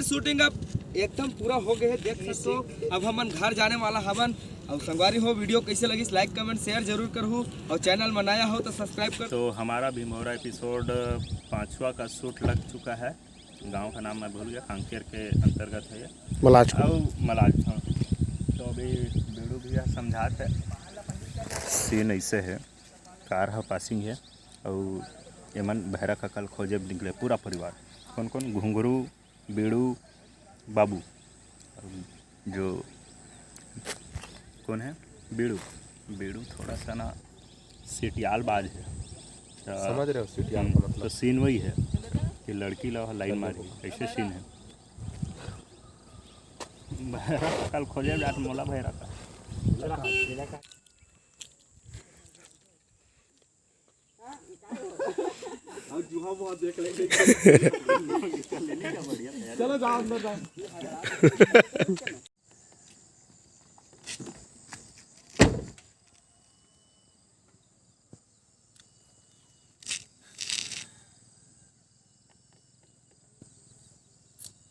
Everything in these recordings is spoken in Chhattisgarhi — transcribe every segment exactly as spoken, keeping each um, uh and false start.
शूटिंग अब एकदम पूरा हो गए है, देख सकते हो। अब हमन घर जाने वाला हवन। और संगवारी हो, वीडियो कैसे लगिस, लाइक, कमेंट, शेयर जरूर करहू, और चैनल में नया हो तो सब्सक्राइब कर। तो हमारा भिमौरा एपिसोड पाँचवा का शूट लग चुका है। गांव का नाम मैं भूल गया, कांकेर के अंतर्गत है ये। मलाजपुर। और मलाज, हाँ। तो अभी बीड़ू भैया समझात है। सीन ऐसे है, कार ह पासिंग है और एमन भैरा कका ल खोजे निकले पूरा परिवार। कौन कौन? घुंघरू, बीड़ू, बाबू, और जो कौन है, बीड़ू। बीड़ू थोड़ा सा ना सेटियाल बाज है। तो समझ रहे हो सेटियाल का हम्म, मतलब? तो सीन वही है कि लड़की ला लाइन मारी, ऐसे सीन है। भैरा कल खोजे जात मोला भैरा का। चलो जाओ अंदर जाओ।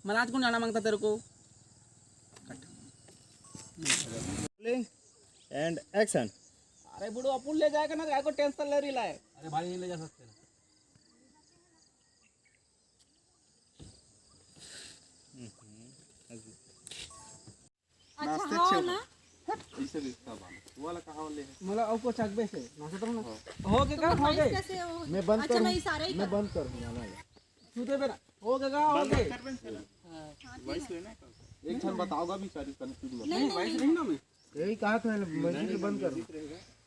महाराज कौन जाना मांगता तेरे को? And action. अरे बुढ़ो, अपन ले जाएगा ना, काय को टेंशन ले रही लाए? अरे भाई, नहीं ले जा सकते ना। अच्छा, हाँ ना। ऐसे रिश्ता बांध। वो वाला कहाँ ले है? मोला अउ कुछ अगबे से, ना तो ना। हो गए तो का? हो गए। मैं बंद अच्छा, करूँ। मैं इशारा ही मैं बंद करूँ, ना, ना। तू दे बेटा। हो गए का? हो गए। वॉइस लेना है कल? एक क्षण बताओगा भी सारी कंफ्यूज मत। नहीं, वॉइस नहीं ना मैं। यही कहा था, म्यूजिक बंद कर।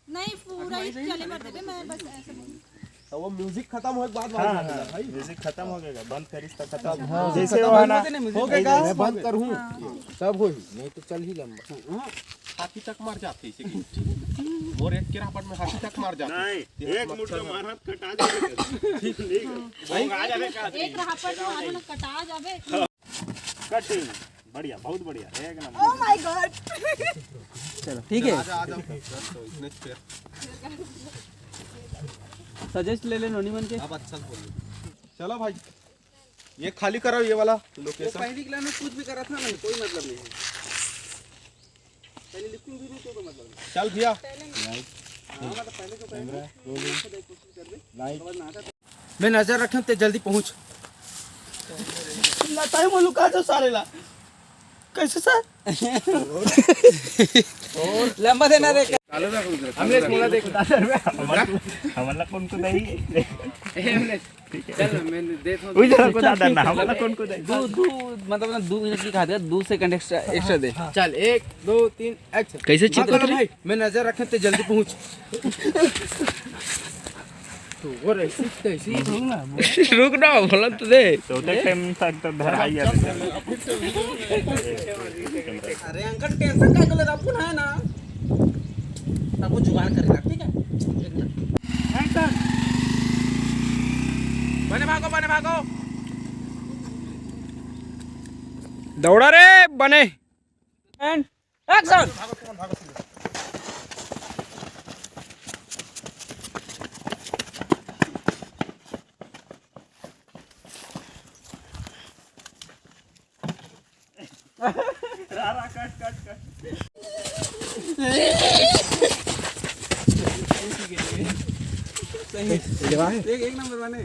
नहीं, पूरा ही चले मर देबे, मैं बस ऐसे बोलूं। तो वो म्यूजिक खत्म होए के बाद हाँ, हाँ, भाई। म्यूजिक खत्म हो गया, बंद करिस त खत्म। हाँ। जैसे वो है ना, हो गया, मैं बंद करूँ, हाँ। सब हो ही, नहीं तो चल ही लंबा। हाँ, हाथी तक मार जाते इसे। मोर एक के रापट में हाथी तक मार जाते। नहीं, एक मुड़ के मारत कटा जाबे। ठीक है। भाई, आ जाबे का? एक रापट में मारो ना, कटा जाबे। कटिंग। बढ़िया, बहुत बढ़िया, एक नंबर। Oh my God। चलो, ठीक है। आजा, आजा, बस, बस, तो इतने से फिर। सजेस्ट ले ले नोनी मन के। अब अच्छा से बोल। चलो भाई, ये खाली कराओ, ये वाला लोकेशन। पहली क्लास में कुछ भी करा था ना, कोई मतलब नहीं है। पहले लिखूं भी नहीं तो कोई मतलब नहीं। चल भैया। पहले नहीं। हाँ, मतलब पहले तो पहले कैमरा रोलिंग। लाइट। मैं नजर रखें ते जल्दी पहुंच। लताई में लुका जो सारे ला। कैसे सर? लंबा देना रे। हमने बोला देख। हमला कौन को दही? ठीक है। चल, मैं देता हूँ। उई जरा को दादा ना, हमला कौन को दही? दू, दू, मतलब ना, दू मिनट की खातिर, दू सेकंड एक्स्ट्रा, एक्स्ट्रा दे। चल, एक, दो, तीन, एक्शन। कैसे चित्र? भाई, मैं नजर रखें ते जल्दी पहुंच। तो वो ऐसी तैसी। रुक ना, बोला तो दे। तो उतने टाइम तक तो धराई है। अरे अंकल, टेंशन काय को ले रहा, अपन है ना। तब वो जुगाड़ करेगा, ठीक है? एक मिनट। एक्शन। बने भागो, बने भागो। दौड़ा रे, बने। And action. सही। एक, एक नंबर बने।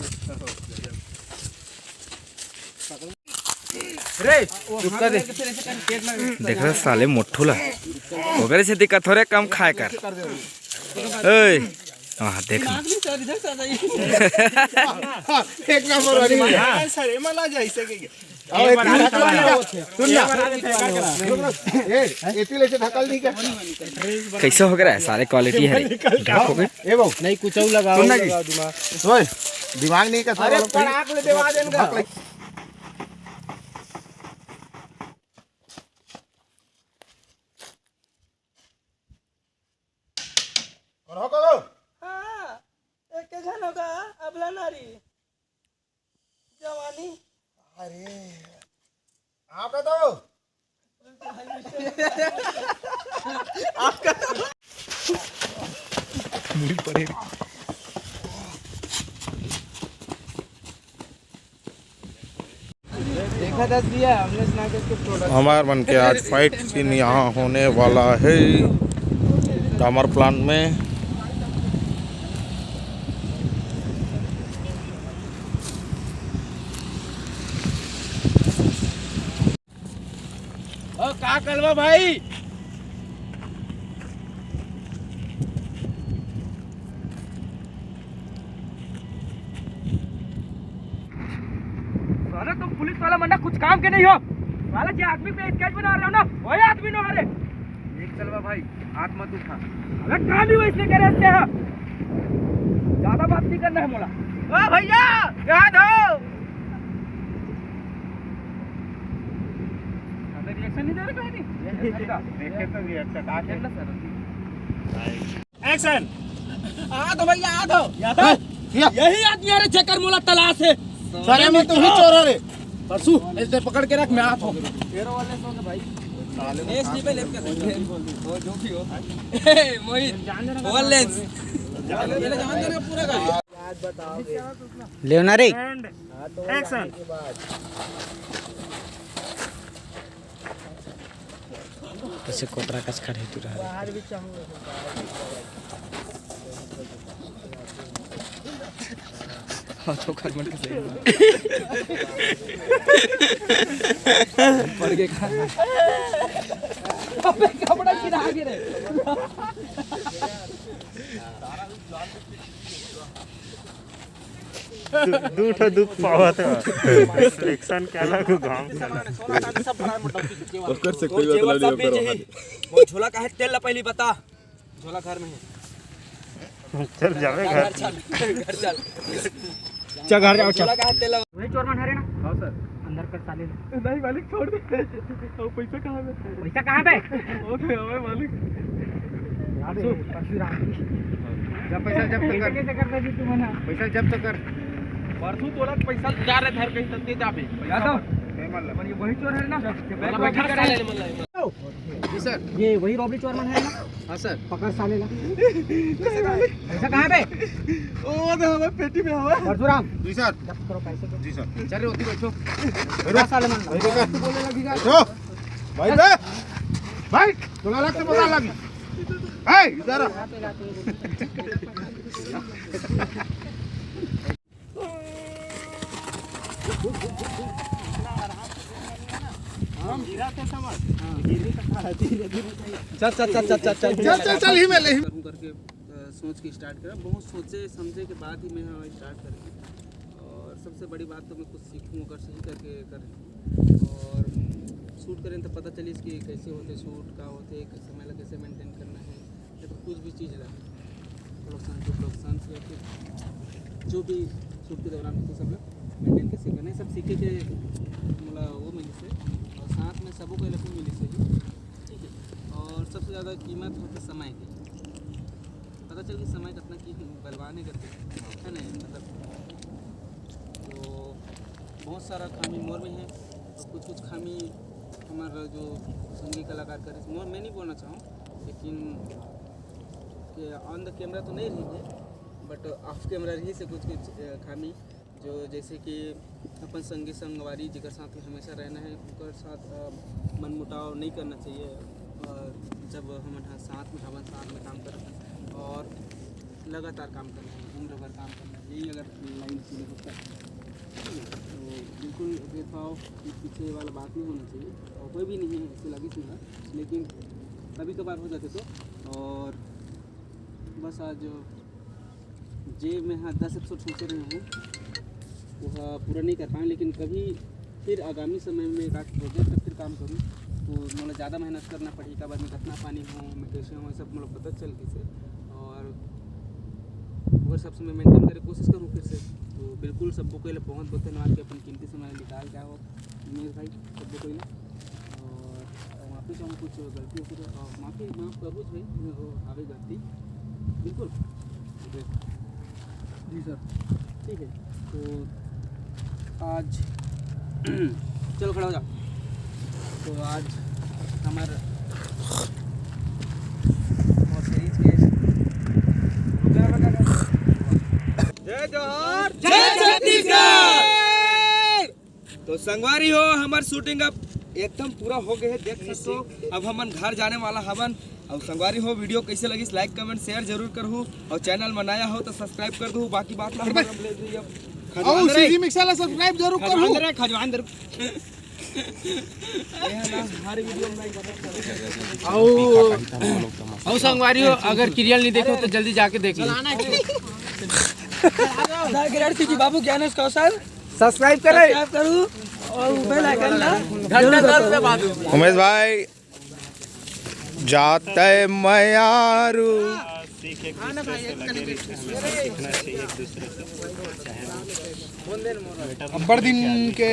रे, चुप कर दे। देख रहा साले मोठू ला, ओकरे से दिक्कत हो रहे, कम खाए कर। ए, हाँ, देख ना। एक नंबर वाली। हाँ, सर, एमा ला जा, ऐसे के। आओ, एक मिनट, सुन ना। ए, एती ले से ढकल दी क्या? कैसे हो गया है? सारे क्वालिटी है रे। ढक हो गए। ए बाबू। नहीं, कुछ और लगाओ, सुन ना जी। लगाओ दिमाग। ओए, दिमाग नहीं का अरे, साला। पराक ले देवा देन का। कौन हो, कौन हो? हाँ, एक झन होगा, अबला नारी। जवानी। अरे, आपका तो। आपका तो। मुड़ी पड़े। दस दिया हमने स्नाइपर के प्रोडक्ट। हमार मन के आज फाइट सीन यहाँ होने वाला है डामर प्लांट में। ओ, का कलवा भाई? साला, तुम पुलिस वाला मन ना कुछ काम के नहीं हो। साला, जे आदमी पे स्केच बना रहे हो ना, वही आदमी नो हरे। एक कलवा भाई, हाथ मत उठा। अबे, काम ही वैसने करे रहते हैं। ज्यादा बात नहीं करना है मोला। ओ भैया, यहाँ दो। ज्यादा रिएक्शन नहीं दे रहे कहीं नहीं। देखे तो रिएक्शन, आके ना सर। एक्शन। आ तो भैया, आ तो। या तो। या। यही आदमी, अरे, जेकर मोला तलाश है। सारे में तू ही चोर रे। परसू, ऐसे पकड़ के रख, मैं आता हूँ। एस डी पे लेफ्ट कर। वो जो भी हो। ए, मोहित, ओवर लेंस। पहले जान देना पूरा का। लेवना रे। एक्शन। तसे कोतरा कस खड़े तू रहा। हाँ, तो कर मन के सही। पड़ गए कहाँ? अबे, कपड़ा गिरा के रे। दू, दू ठो दुख पावत ह। सिलेक्शन के अलग, घाम के अलग। ओकर से कोई मतलब नहीं, ओकर बाद। वो झोला का है, तेल ला पहली बता। झोला घर में है। चल जावे घर। घर चल, घर चल। चल घर जाओ, चल। झोला का है, तेल ला। वही चोर मन हरे ना? हाँ सर। अंदर कर साले ला। नहीं मालिक, छोड़ दे। अब पैसा कहाँ पे? पैसा कहाँ पे? ओके, हमें मालिक। अबे, परशुराम। जब पैसा जब तक कर। कैसे करता जी तू मना? पैसा जब तक कर। परसों तोला पैसा जा रहे घर कहीं तक दे जाबे। पैसा यादव। मत। नहीं मालूम। पर ये वही चोर है ना? बोला, बैठा साले ने, बोला। जी सर। ये वही रॉबरी चोर मन है ना? हाँ सर। पकड़ साले ला। पैसा कहाँ पे? ओ, तो हमारे पेटी में हवा। परशुराम। जी सर। जब्त करो पैसे को। जी सर। चल रहे होती बैठो। बैठो साले मन। बैठो। बैठो। भाई बे। भाई, तोला लग से बोला लगी। भाई, इधर आ। चल, चल, चल, चल, चल, चल, चल, चल, ही में ले। करूँ करके, अ, सोच के स्टार्ट करा। बहुत सोचे समझे के बाद ही मैं, हाँ, स्टार्ट करी। और सबसे बड़ी बात तो मैं कुछ सीखूँ, अगर सही करके करें। और शूट करें तो पता चलिस कि कैसे होते शूट, का होते, समय ला कैसे मेंटेन करना है, या तो कुछ भी चीज़ ला, प्रोडक्शन टू प्रोडक्शन या फिर जो भी शूट के दौरान होते, सब ला मेंटेन कैसे करना है, सब सीखे के मोला वो मिलिस हे। और साथ में सबो को ये मिलिस हे, ठीक है। और सबसे ज़्यादा कीमत होते समय की, पता चल कि समय कितना की बलवान है करके, है ना, मतलब। तो बहुत सारा खामी मोर में है, तो कुछ कुछ खामी हमारा जो संगी कलाकार करे, मोर मैं नहीं बोलना चाहूँ, लेकिन ऑन द कैमरा तो नहीं रही है, बट ऑफ कैमरा रही से कुछ कुछ, अ, खामी, जो जैसे कि अपन संगी संगवारी जेकर साथ में हमेशा रहना है, ओकर साथ, अ, मनमुटाव नहीं करना चाहिए। और जब हम ह-, साथ में हवन, साथ में काम करते हैं और लगातार काम करना है, उम्र भर काम करना है, यही अगर लाइन चले तो, तो बिल्कुल भेदभाव पीछे वाला बात नहीं होना चाहिए। और कोई भी नहीं है ऐसे लगे सुना, लेकिन कभी कभार हो जाते तो। और बस आज जे मैं हाँ दस एपिसोड सोचे रहे हूँ, वो ह पूरा नहीं कर पाए, लेकिन कभी फिर आगामी समय में एक आध प्रोजेक्ट पर फिर काम करूँ, तो मोला ज़्यादा मेहनत करना पड़ही, काबर मैं कितना पानी हूँ, मैं कैसे हूँ, ये सब मोला पता चल के से। और वो सब समय मेंटेन करे कोशिश करूँ फिर से। तो बिल्कुल सबको पहले बहुत बहुत धन्यवाद कि अपन कीमती समय निकाल के आओ उमेश भाई, सबको पहले। और माफी चाहूँ कुछ गलती होती तो, अ, माफी, माफ करूँ भाई, वो आवे गलती। बिल्कुल। जी सर। ठीक है, तो आज चलो खड़ा हो जाओ। तो आज हमार मोर सीरीज के जय जोहार, जय छत्तीसगढ़। तो संगवारी हो, हमर शूटिंग अब एकदम पूरा हो गए हे, देख सकते हो। अब हमन घर जाने वाला हवन। और संगवारी हो, वीडियो कैसे लगिस, लाइक, कमेंट, शेयर जरूर करहू। और चैनल में नया हो तो सब्सक्राइब कर दू। बाकी बात ला हम ले जइए अब। अउ खजवान रे। सीजी मिक्सर ला सब्सक्राइब जरूर करहू। खजवान रे, खजवान रे। ये ना, हर वीडियो में लाइक बटन दबाओ। अउ, अउ संगवारी हो, अगर किरियल नहीं देखे हो तो जल्दी जाके देख लो। द ग्रेट सीजी बाबू ज्ञानेश कौशल सब्सक्राइब करे। सब्सक्राइब करू और बेल आइकन ला घंटा जरूर दबाओ। उमेश भाई, जाते मयारू। सीख एक दूसरे से लगे रही, हमेशा सीखना चाहिए एक दूसरे से। चाहे वो अब्बड़ दिन के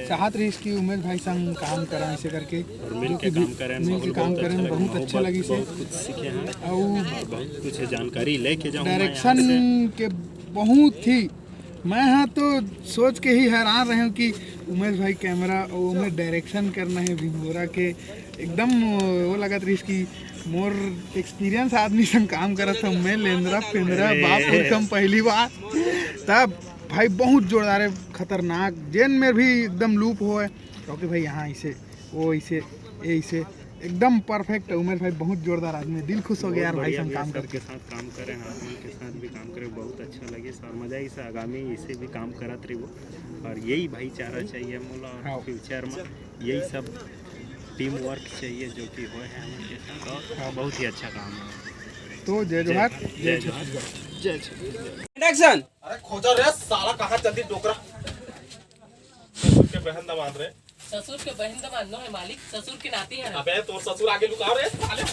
चाहत रहिस कि उमेश भाई संग काम करा, ऐसे करके और मिल जो के कि काम करें, मिल के बहुत काम अच्छा करें, लगा, बहुत अच्छा बहुत, लगिस हे। बहुत कुछ सीखे हैं अउ और बहुत कुछ जानकारी लेके जाऊँ मैं यहाँ डायरेक्शन से। के बहुत ही, मैं हाँ तो सोच के ही हैरान रहे हूँ कि उमेश भाई कैमरा और उमेश डायरेक्शन करना है भिंगोरा के, एकदम वो लगत रहिस कि मोर एक्सपीरियंस आदमी संग काम करत हूँ मैं, लेंदरा पेंदरा अरे। बाप पुरखम पहली बार। तब भाई बहुत जोरदार है, खतरनाक, जेन में भी एकदम लूप होए, क्योंकि भाई यहाँ ऐसे, वो ऐसे, ये ऐसे, एकदम परफेक्ट है। उमेश भाई बहुत जोरदार आदमी है, दिल खुश हो गया यार बहुत भाई बढ़िया संग भैया, काम सबके करके। साथ काम करें, हारमोन के साथ भी काम करें, बहुत अच्छा लगे और मजा इस आगामी इसे भी काम करत रहिबो। और यही भाईचारा चाहिए मोला और हाँ। फ्यूचर में यही सब टीम वर्क चाहिए जो कि होए है हमन के साथ और हाँ। बहुत ही अच्छा काम है। तो जय जय जोहार, भारत, जय जय जोहार, छत्तीसगढ़। जय छत्तीसगढ़। एक्शन। अरे खोजा रे साला, कहाँ जल्दी डोकरा। ससुर के बहन दमाद रे। ससुर के बहन दमाद नो है मालिक, ससुर के नाती है। अबे तोर ससुर आगे लुकाओ रे साले।